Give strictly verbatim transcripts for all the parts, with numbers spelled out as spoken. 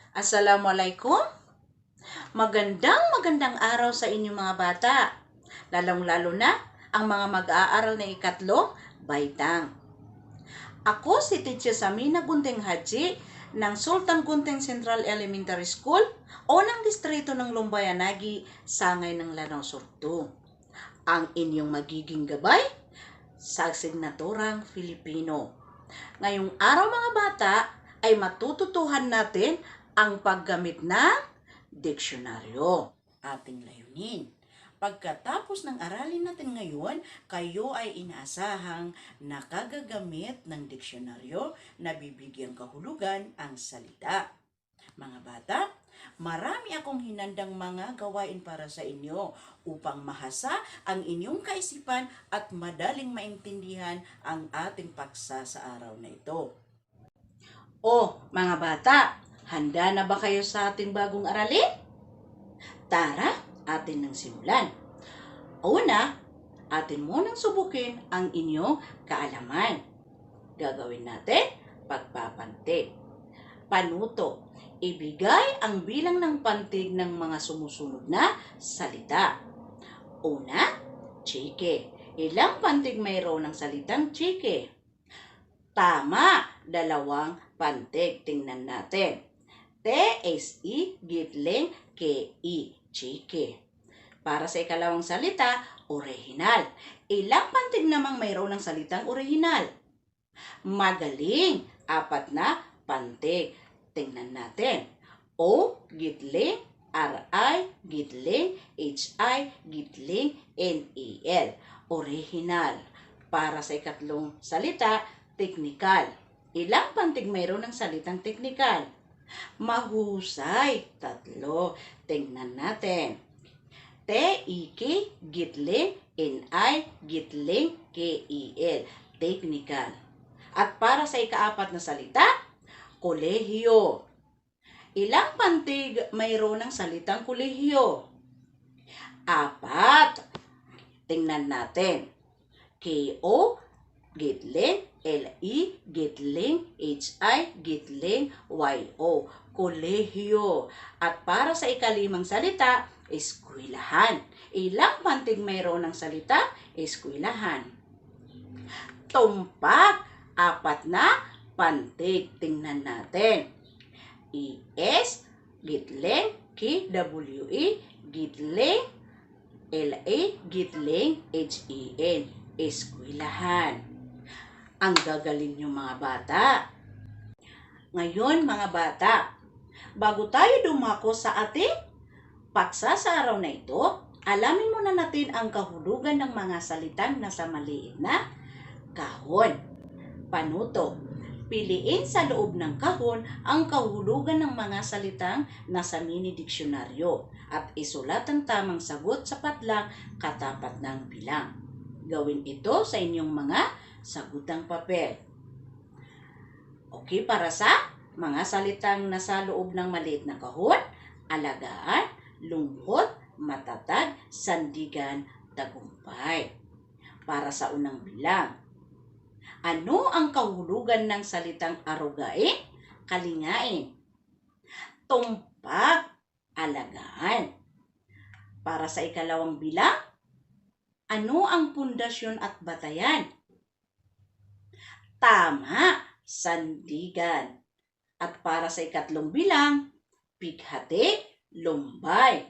Assalamualaikum. Magandang, magandang araw sa inyo, mga bata, lalong-lalo na ang mga mag-aaral ng ikatlong baitang. Ako si Teacher Samina Gunting Haji ng Sultan Gunting Central Elementary School, unang distrito ng Lumbayan Agi, sangay ng Lanao Sur two. Ang inyong magiging gabay sa asignaturang Filipino. Ngayong araw, mga bata, ay matututuhan natin ang paggamit ng diksyonaryo. Ating layunin. Pagkatapos ng aralin natin ngayon, kayo ay inaasahang nakagagamit ng diksyonaryo na bibigyang kahulugan ang salita. Mga bata, marami akong hinandang mga gawain para sa inyo upang mahasa ang inyong kaisipan at madaling maintindihan ang ating paksa sa araw na ito. O, mga bata, handa na ba kayo sa ating bagong aralin? Tara, atin nang simulan. Una, atin munang subukin ang inyong kaalaman. Gagawin natin, pagpapantig. Panuto, ibigay ang bilang ng pantig ng mga sumusunod na salita. Una, tseke. Ilang pantig mayroon ang salitang tseke? Tama, dalawang pantig. Tingnan natin. T S E, gitling, K E, tseke. Para sa ikalawang salita, orihinal. Ilang pantig namang mayroon ang salitang orihinal? Magaling, apat na pantig. Tingnan natin. O, gitling, R I, gitling, H I, gitling, N A L. Orihinal. Para sa ikatlong salita, teknikal. Ilang pantig mayroon ang salitang teknikal? Mahusay, tatlo. Tingnan natin. T E K, gitling, N I, gitling, K E L. Teknikal. At para sa ikaapat na salita, kolehiyo. Ilang pantig mayroon ang salitang kolehiyo? Apat. Tingnan natin. K O, gitling, L E, gitling, H I, gitling, Y O. Kolehiyo. At para sa ikalimang salita, eskwelahan. Ilang pantig mayroon ang salita eskwelahan? Tumpak, apat na pantig. Tingnan natin. E S, gitling, K W E, gitling, L A, gitling, H E N, eskwelahan. Ang gagaling niyo, mga bata. Ngayon, mga bata, bago tayo dumako sa ating paksa sa araw na ito, alamin muna natin ang kahulugan ng mga salitang nasa maliit na kahon. Panuto. Piliin sa loob ng kahon ang kahulugan ng mga salitang nasa mini diksyonaryo at isulat ang tamang sagot sa patlang katapat ng bilang. Gawin ito sa inyong mga sagutang papel. Okay, para sa mga salitang nasa loob ng maliit na kahon, alagaan, lungkot, matatag, sandigan, tagumpay. Para sa unang bilang. Ano ang kahulugan ng salitang arugain, kalingain? Tumpak, alagaan. Para sa ikalawang bilang, ano ang pundasyon at batayan? Tama, sandigan. At para sa ikatlong bilang, pighati, lumbay.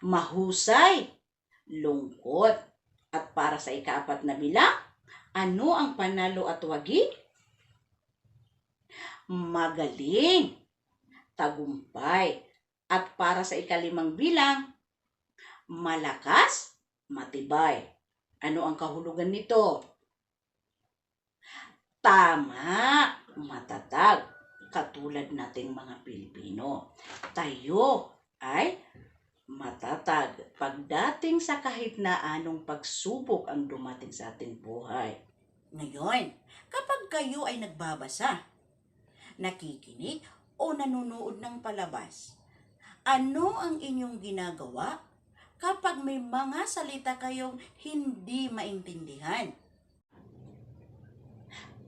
Mahusay, lungkot. At para sa ikaapat na bilang, ano ang panalo at wagi? Magaling, tagumpay. At para sa ikalimang bilang, malakas, matibay. Ano ang kahulugan nito? Tama, matatag. Katulad nating mga Pilipino, tayo ay matatag pagdating sa kahit na anong pagsubok ang dumating sa ating buhay. Ngayon, kapag kayo ay nagbabasa, nakikinig o nanonood ng palabas, ano ang inyong ginagawa kapag may mga salita kayong hindi maintindihan?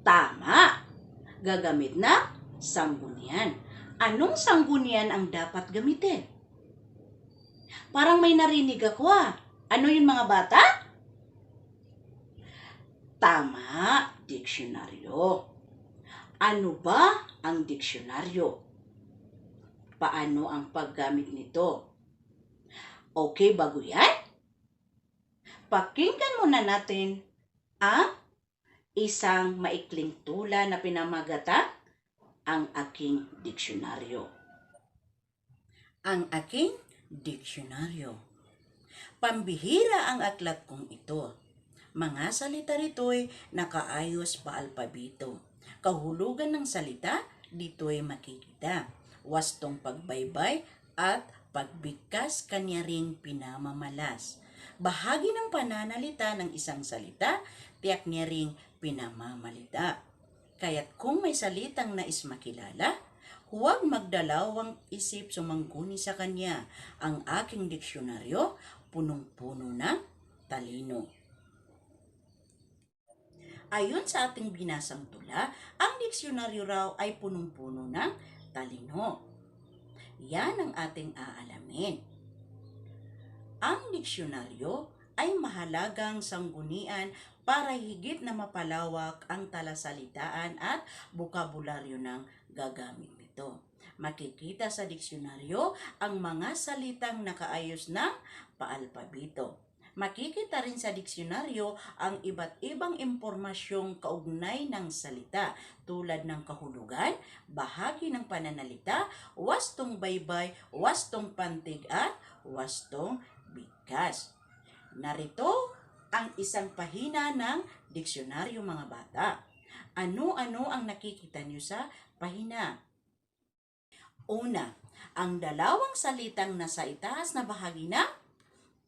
Tama! Gagamit ng sanggunian. Anong sanggunian ang dapat gamitin? Parang may narinig ako, ah. Ano yun, mga bata? Tama, diksyonaryo. Ano ba ang diksyonaryo? Paano ang paggamit nito? Okay, bago yan, pakinggan muna natin ang isang maikling tula na pinamagatang Ang Aking Diksyonaryo. Ang Aking Diksyonaryo. Pambihira ang aklat kong ito. Mga salita rito'y nakaayos pa alpabito. Kahulugan ng salita, dito'y makikita. Wastong pagbaybay at pagbigkas kaniya ring pinamamalas. Bahagi ng pananalita ng isang salita, tiyak niya ring pinamamalita. Kaya't kung may salitang nais makilala, huwag magdalawang isip sumangguni sa kanya. Ang Aking Diksyonaryo, punong-puno ng talino. Ayon sa ating binasang tula, ang diksyonaryo raw ay punong-puno ng talino. Yan ang ating aalamin. Ang diksyonaryo ay mahalagang sanggunian para higit na mapalawak ang talasalitaan at bokabularyo ng gagamit nito. Makikita sa diksyonaryo ang mga salitang nakaayos ng paalpabito. Makikita rin sa diksyonaryo ang iba't ibang impormasyong kaugnay ng salita, tulad ng kahulugan, bahagi ng pananalita, wastong baybay, wastong pantig at wastong bigkas. Narito ang isang pahina ng diksyonaryo, mga bata. Ano-ano ang nakikita niyo sa pahina? Una, ang dalawang salitang nasa itaas na bahagi ng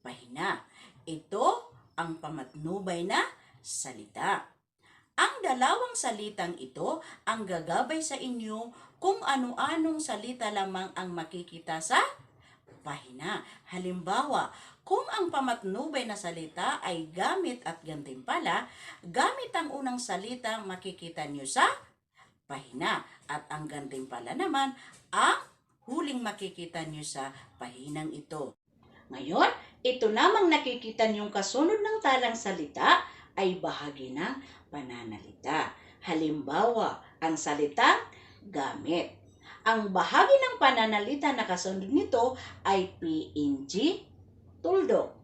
pahina. Ito ang pamatnubay na salita. Ang dalawang salitang ito ang gagabay sa inyo kung ano-anong salita lamang ang makikita sa pahina. Halimbawa, kung ang pamatnubay na salita ay gamit at gantimpala, gamit ang unang salita makikita niyo sa pahina, at ang gantimpala naman ang huling makikita niyo sa pahinang ito. Ngayon, ito namang nakikita niyong kasunod ng talang salita ay bahagi ng pananalita. Halimbawa, ang salitang gamit. Ang bahagi ng pananalita na kasunod nito ay P N G, tuldok,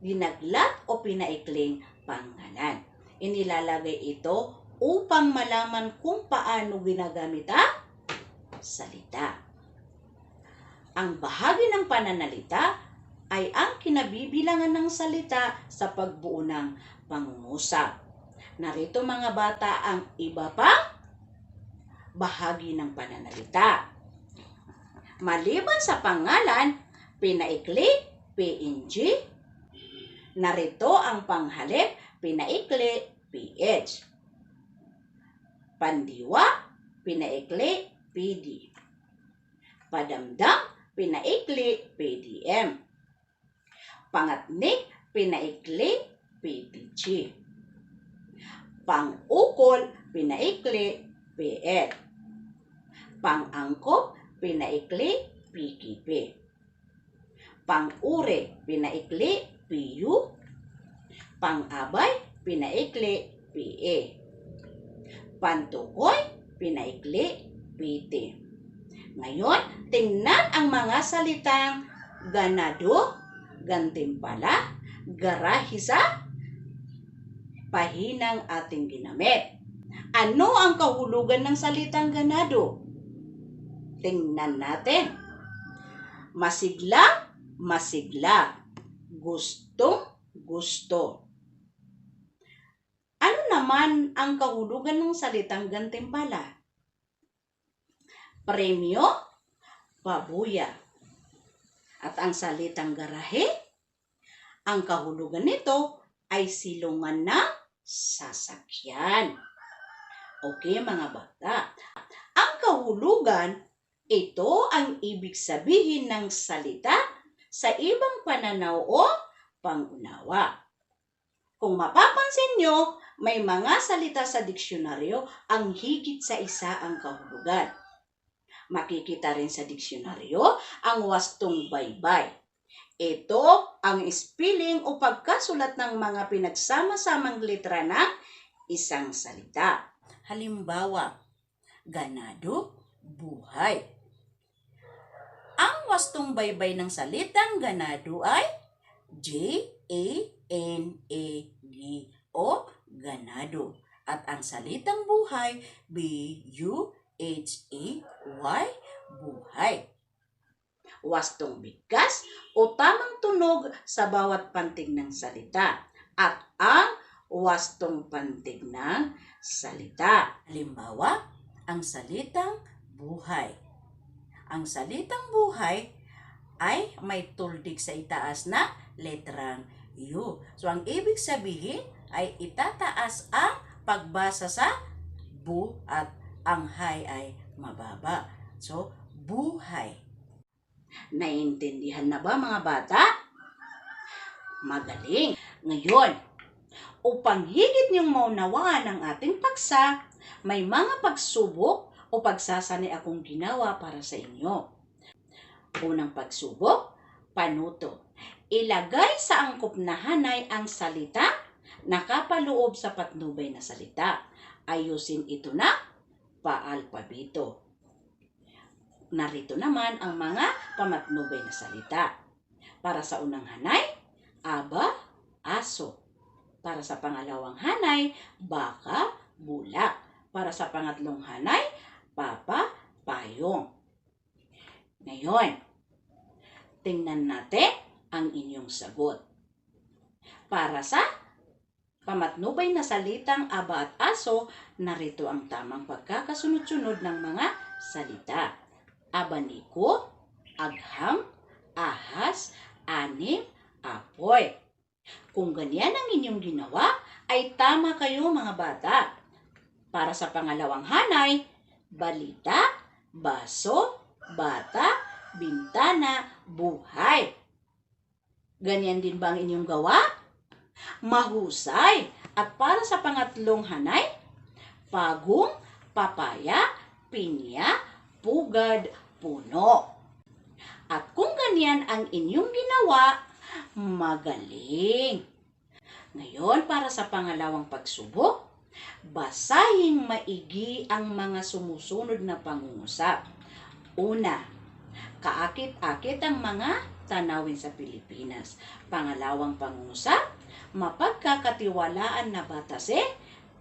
ginaglat o pinaikling pangalan. Inilalagay ito upang malaman kung paano ginagamit ang salita. Ang bahagi ng pananalita ay ang kinabibilangan ng salita sa pagbuo ng pangungusap. Narito, mga bata, ang iba pang bahagi ng pananalita. Maliban sa pangalan, pinaikli, P N G, narito ang panghalip, pinaikli, P H. Pandiwa, pinaikli, P D. Padamdam, pinaikli, P D M. Pangatnik, pinaikli, P T G. Pangukol, pinaikli, P L. Pangangkop, pinaikli, P K P. Panguri, pinaikli, P U. Pangabay, pinaikli, P A. Pantukoy, pinaikli, P T. Ngayon, tingnan ang mga salitang ganado, gantimpala, garahe sa pahinang ating ginamit. Ano ang kahulugan ng salitang ganado? Tingnan natin. Masigla, masigla. Gustong gusto. Ano naman ang kahulugan ng salitang gantimpala? Premyo, pabuya. At ang salitang garahe, ang kahulugan nito ay silungan ng sasakyan. Okay, mga bata. Ang kahulugan, ito ang ibig sabihin ng salita sa ibang pananaw o pangunawa. Kung mapapansin niyo, may mga salita sa diksyonaryo ang higit sa isa ang kahulugan. Makikita rin sa diksyonaryo ang wastong baybay. Ito ang spelling o pagkasulat ng mga pinagsama-samang litra ng isang salita. Halimbawa, ganado, buhay. Ang wastong baybay ng salitang ganado ay G A N A D O, ganado. At ang salitang buhay, B U H A Y, buhay. Wastong bigkas o tamang tunog sa bawat pantig ng salita. At ang wastong pantig ng salita. Halimbawa, ang salitang buhay. Ang salitang buhay ay may tuldig sa itaas na letrang U. So, ang ibig sabihin ay itataas ang pagbasa sa bu at ang hay ay mababa. So, buhay. Naiintindihan na ba, mga bata? Magaling. Ngayon, upang higit niyong maunawaan ang ating paksa, may mga pagsubok o pagsasanay akong ginawa para sa inyo. Unang pagsubok, panuto. Ilagay sa angkop na hanay ang salitang nakapaloob sa patnubay na salita. Ayusin ito na paalpabeto. Narito naman ang mga pamatnubay na salita. Para sa unang hanay, aba, aso. Para sa pangalawang hanay, baka, bulak. Para sa pangatlong hanay, papa, payong. Ngayon, tingnan natin ang inyong sagot. Para sa pamatnubay na salitang aba at aso, narito ang tamang pagkakasunod-sunod ng mga salita. Abaniko, agham, ahas, anim, apoy. Kung ganyan ang inyong ginawa, ay tama kayo, mga bata. Para sa pangalawang hanay, balita, baso, bata, bintana, buhay. Ganyan din ba ang inyong gawa? Mahusay. At para sa pangatlong hanay, pagong, papaya, pinya, pugad, puno. At kung ganyan ang inyong ginawa, magaling. Ngayon, para sa pangalawang pagsubok, basahing maigi ang mga sumusunod na pangungusap. Una, kaakit-akit ang mga tanawin sa Pilipinas. Pangalawang pangungusap, mapagkakatiwalaan na bata si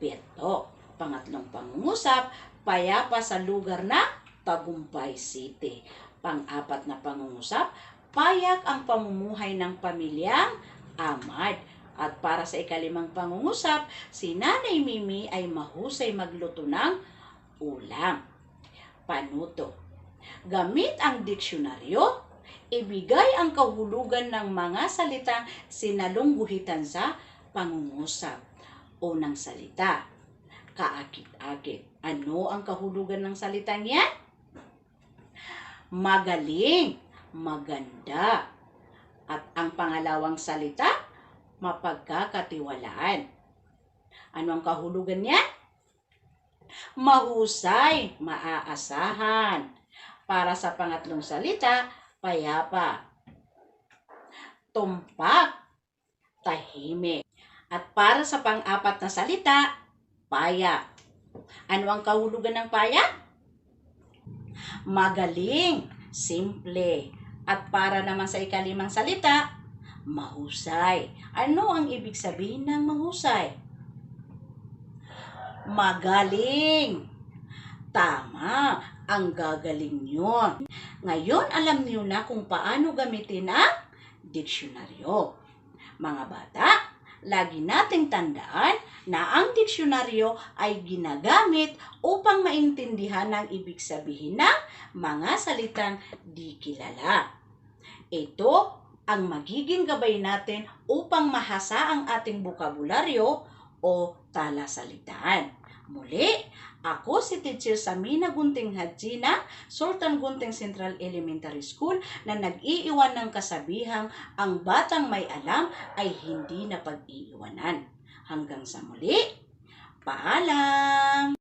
Berto. Pangatlong pangungusap, payapa sa lugar ng Tagumpay City. Pang-apat na pangungusap, payak ang pamumuhay ng pamilyang Amad. At para sa ikalimang pangungusap, si Nanay Mimi ay mahusay magluto ng ulam. Panuto. Gamit ang diksyonaryo, ibigay ang kahulugan ng mga salitang sinalungguhitan sa pangungusap. Unang salita, kaakit-akit. Ano ang kahulugan ng salitang yan? Magaling, maganda. At ang pangalawang salita, mapagkakatiwalaan. Ano ang kahulugan niyan? Mahusay, maaasahan. Para sa pangatlong salita, payapa. Tumpak, tahimik. At para sa pang-apat na salita, paya. Ano ang kahulugan ng paya? Magaling, simple. At para naman sa ikalimang salita, mahusay. Ano ang ibig sabihin ng mahusay? Magaling. Tama, ang gagaling niyo. Ngayon, alam niyo na kung paano gamitin ang diksyonaryo. Mga bata, lagi nating tandaan na ang diksyonaryo ay ginagamit upang maintindihan ang ibig sabihin ng mga salitang di kilala. Ito ang magiging gabay natin upang mahasa ang ating bokabularyo o talasalitaan. Muli, ako si Teacher Samina Gunting Hadji ng Sultan Gunting Central Elementary School na nag-iiwan ng kasabihang ang batang may alam ay hindi na pag-iiwanan. Hanggang sa muli, paalam!